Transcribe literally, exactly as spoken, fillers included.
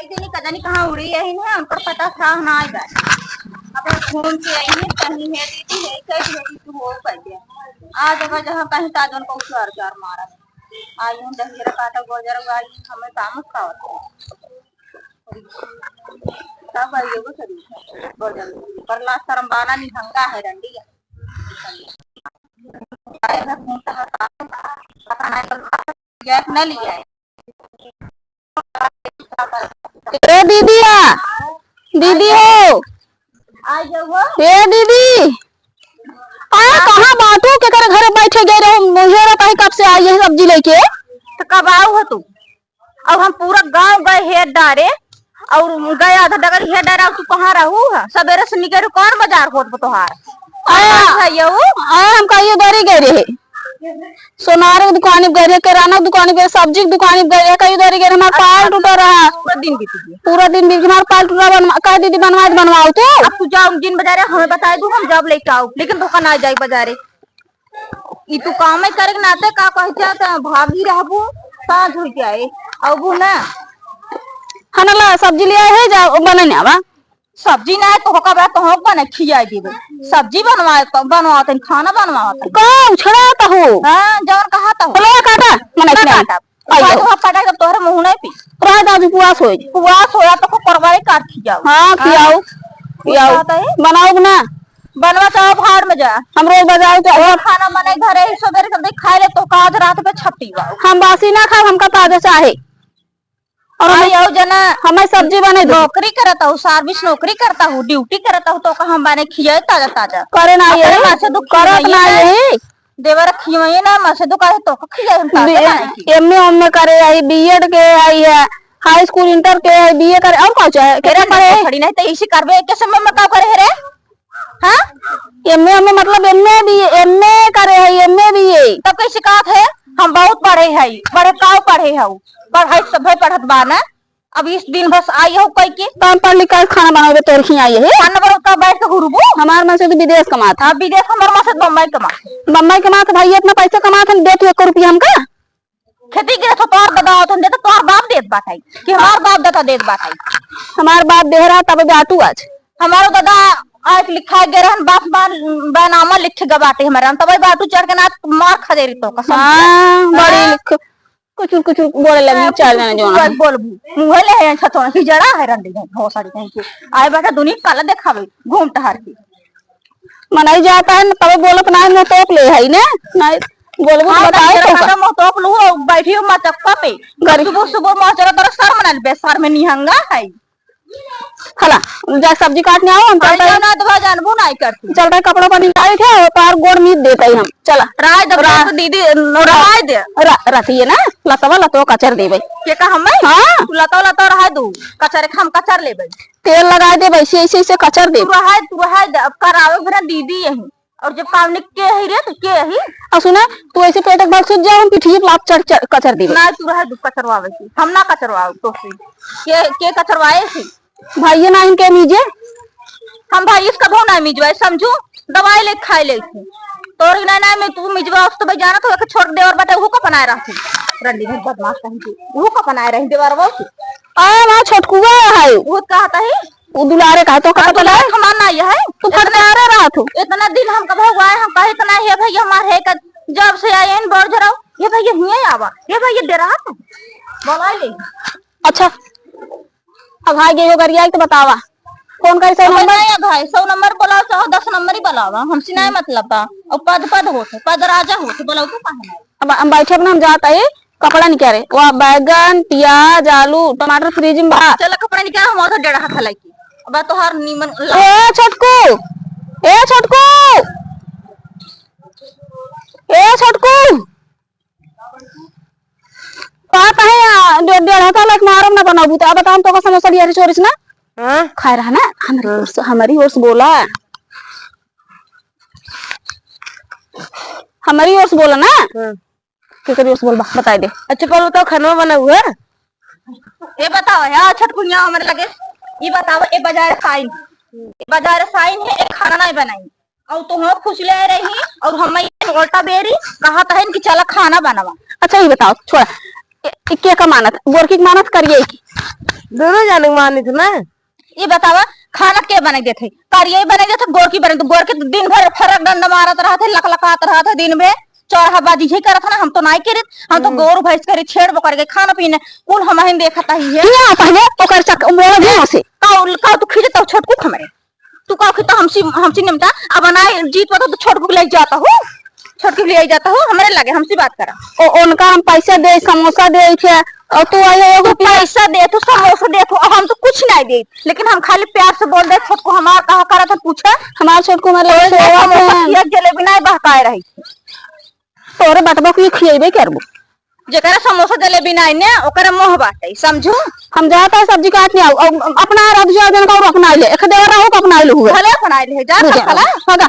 दीदी का जानी कहाँ उड़ी यही ना, उनकर पता था ना आई बात। अब घूम के आई है, कहीं है दीदी, है, कैसे है दीदी, हो गई है। आ जगह जहाँ कहीं ताजन को चार चार मारा। आई हूँ, दहिजरा काटा, गोजर आई, हमें काम खावत। तब आई एगो सरी, गोजर। पर ला शर्म बाना निहंगा है रंडिया। आए ना, घूमता है, पता नहीं, गैस न लिया है। ए दीदिया, दीदी हो। आ जाओ। ए दीदी, आ कहाँ बाटू? केकर घर बैठे गए रहो? मुझे बताई कब से आई है सब्जी लेके। तो कब आओ हो तू? अब हम पूरा गांव गए हेर डारे, और गए आधा डगर हेर डारे, अब तू कहाँ रहू है? सबेरे से निकल कौन बाजार होत बा तोहार? आ, है ये ऊ? आ, हम कहियो दरी गए रहे। सोनार के दुकानी पे गए रहे, किराना के दुकानी पे, सब्जी के दुकानी पे गए रहे, कई दरी गए रहे, हमार पाल टूटा रहा। पूरा दिन बीत गया। पूरा दिन बीत गया, हमार पाल टूटा बनवा, कह दीदी बनवा दे, बनवाओ तो। अब तू जाओ जिन बाजारे, हमें बताए दू, हम जब लेके आओ, लेकिन धोखा ना जाए बाजारे। ई तू काम ही करे के नाते का कह जात भाभी रहबू, साँझ हो जाए, अबू ना। हनला सब्जी ले आए है, जा बने ना बा। सब्जी ना है तो होका बा, तो होक बने खियाई देबे। सब्जी बनवाए तो बनवाते, खाना बनवाते। का उछड़ा तो हो? हाँ, जौन कहा तो हो। चलो काटा, मने ना नहीं। काटा। आइयो। उठा, उठा, पटाई, तब तोहरे मुँह नहीं पी। रह जा, अभी पुआस होई। पुआस होया तो को करवाई काट खियाओ। हाँ, हाँ। खियाओ। खियाओ। उठा तो है। बनाओ ना। बनवा तो अब भाड़ में जा। हम रोज बाजार के और खाना बने घरे ही सबेरे जल्दी खाए ले तो का आज रात पे छपटी बा। हम बासी ना खाब, हमका ताजा चाहे। और हमें, आई आओ जना, हमें सब्जी बने दो। नौकरी करता हूँ, सर्विस नौकरी करता हूँ, ड्यूटी करता हूँ, तो का हम बने खियाए ताजा ताजा। करे ना अपने यही, माँ से दुख करत खियाइए ना ना। यही। देवर खियाइए ना, माँ से दुख है तो का खियाए हम ताजा बे-, बने की। एमए ओमए करे आई, बीएड के आई है, हाई स्कूल इंटर के आई, बीए करे, और का चाहे? तेरा कितना पढ़े? खड़ी नहीं तो इसी करबे, एक समय में का करे है रे? हाँ? एमए, एमए मतलब एमए भी, एमए करे है, एमए भी है। तब कैसे कहत है? हम बहुत पढ़े है, बड़े काव पढ़े है, पढ़ाई सभे पढ़त बा ना। अब इस दिन बस आई हो कह के। तो हम पढ़ लिख के खाना बनावे तोर खियाई है। खाना बनाओ तो बैठ के घुरबू। हमार मन से तो विदेश कमात। हाँ, विदेश हमार मन से बम्बई कमात। बम्बई कमात भाई, इतना पैसा कमात है, देत एक रुपया हमका। खेती गृहस्थ तोहर दादा होत हम देत, तोहर बाप देत बाटे, कि हमार बाप दादा देत बाटे? हमार बाप देहरा तब बाटू आज। हमारो दादा आज लिखा गए रहन, बाप बान-, बैनामा लिखे गए बाटे हमारे, हम तब बाटू चढ़ के ना मार खदेरी तो कसम से। हाँ, बड़ी हाँ। लिख, कुचुर कुचुर बोले लगी, हाँ, चार कुचुर जने कुचुर जोना। बोलबू, मुँहे ले है छतोन की जड़ा है रंडी है, भोसड़ी कहीं के। आए बाटे दुनिया काला देखावे, घूम टहर के। मनई जाता है न, तबे बोलत ना है, मुँह तोप ले है ने। नहीं, बोलबो तो हाँ, बताए नहीं, तो का। मुँह तोप लू, बैठी हो मचक्का पे। गरी- सुबह, सुबह मुँह चला तोरा शर्म ना, बेशर्म निहंगा है। हला, जा सब्जी काटने आओ, हम हाँ, चलता है। ना तो भाई जानबू ना करती। चलता है, कपड़ा पर निकाल के, और पार गोड़ मीत देता ही हम। चला। राय दे, रा-, दीदी, राय दे। रा-, रतिये ना, लतवा लतवा कचर देबे। के का हमें? हाँ। तू लतवा लतवा रहा दू, कचर के हम कचर लेबे। तेल लगाए देबे, ऐसे, ऐसे, ऐसे कचर देबे। तू रहाय, तू रहाय दे, अब करावे बिना दीदी यही। और जब काम निक के ही रे, तो के ही? और सुना, तू ऐसे पेट के भाग सुत जाओ, हम पिठिए पे लात चढ़, चढ़, कचर देबे। ना, तू रहाय दू कचरवावे की, हम ना कचरवाओ तो से। के, के कचरवाए थी? भाइये ना इनके मीजे। हम भाई इसका धो ना मिजवाए, समझू? दवाई ले खाए ले थी। तोर ना, ना, मैं तू मिजवा, उस तो भाई जाना तो एक छोट देवर बटे, उहू का बनाए रहती। रंडी में बदमाश कहीं की, उहू का बनाए रही देवर वो की। आ, वहाँ छोटकुआ है। वो कहता है? वो दुलारे का है, तो हाँ, कहता दुलारे है? हमार ना ये है। तू इतना फटकारे रहा तू। इतना दिन हम कब हुआ है, हम कहे इतना है भैया हमार है का, जब से आए हैं बड़ झराओ, ये भैया हिये आवा, ये भैया डरा है। बोला ले। अच्छा, अब भाई गयो गरिया तो बतावा, फोन करी सौ अब नंबर। नहीं, अब भाई सौ नंबर बोलाओ, चाहे दस नंबर ही बोलावा, हमसे नहीं मतलब बा। और पद पद होत है, पद राजा होत है, बोलाओ तो कहाँ है? अब हम बैठे अपना, हम जाता है। कपड़ा निकाले। वाह, बैगन, प्याज, आलू, टमाटर फ्रिज में बा। चल, कपड़ा निकाल, हम और डेढ़ हाथ हलाई की। अब तोहार नीमन ला। ए छोटकू, ए छोटकू, ए छोटकू। बात है या, डे-, डेढ़ हाथ हलाई के मारम ना बनाबू, तो अब बताओ, तो का समोसा लिया रे चोरिस ना? हाँ? खाए रहा ना, हमारी हाँ। ओर से, हमारी ओर से बोला। हमारी ओर से बोला ना? हाँ। केकरी ओर से बोलबा, बताई दे। अच्छा, पर बताओ, खाना बना हुआ? ये बताओ, यहाँ छटकुनिया हमारे लगे, ये बताओ, ये बाजार साइन, ये बाजार साइन है, एक खाना नहीं बनाई, और तो हम खुश ले रही, और हम ये उल्टा बेरी कहा था इनकी चला खाना बनावा। अच्छा, ये बताओ, छोड़ा, ए, ए, के का मानत, गोरकी के मानत करिए की? दोनों जाने मानित ना। ये बतावा, खाना के बनाई देत है? करिया ही बनाई देत है, गोरकी बनाई देत है? गोरकी तो दिन भर फरक डंडा मारत रहत है, लकलकात रहत है दिन भर। चौराहा बाजी ही करत है ना, हम तो नाई करित, हम तो हम्म। गोरू भैंस करी छेड़ बकर के खाना पीना कुल हम ही देखत ही है। किया पहले ओकर चक-, मोड़ भी उसे। का, का तू खींचे तो छोटकू हमरे। तू का खींचता हमसे, हमसे निमता, अब ना जीत पता तो छोटकू के ले जाता हूँ, छोटकू के ले जाता हूँ, हमरे लगे हमसे बात करा। ओ, उनका हम पैसा दे, समोसा दे थे, और तू आई एगो तू पी- पैसा दे, तू समोसा दे, तू, हम तो कुछ नहीं दे, लेकिन हम खाली प्यार से बोल दे, छोटकू हमार कहा करा था पूछा। हमार छोटकू हमारे तो लगे ये सेवा समोसा है। खिया जलेबी नहीं बहकाए रही। तोरे बटबा को ये खियेबे करबो। जेकरा समोसा जलेबी नहीं ने, ओकरा मोह बाटे, समझू? हम जाता है सब्जी काटने आऊ, अब अपना रख जाओ जन का और अपना ले, एक देवर रहो को अपना ले हुए। भले अपना ले, जा बुझा सकला। लो। हाँ, जा।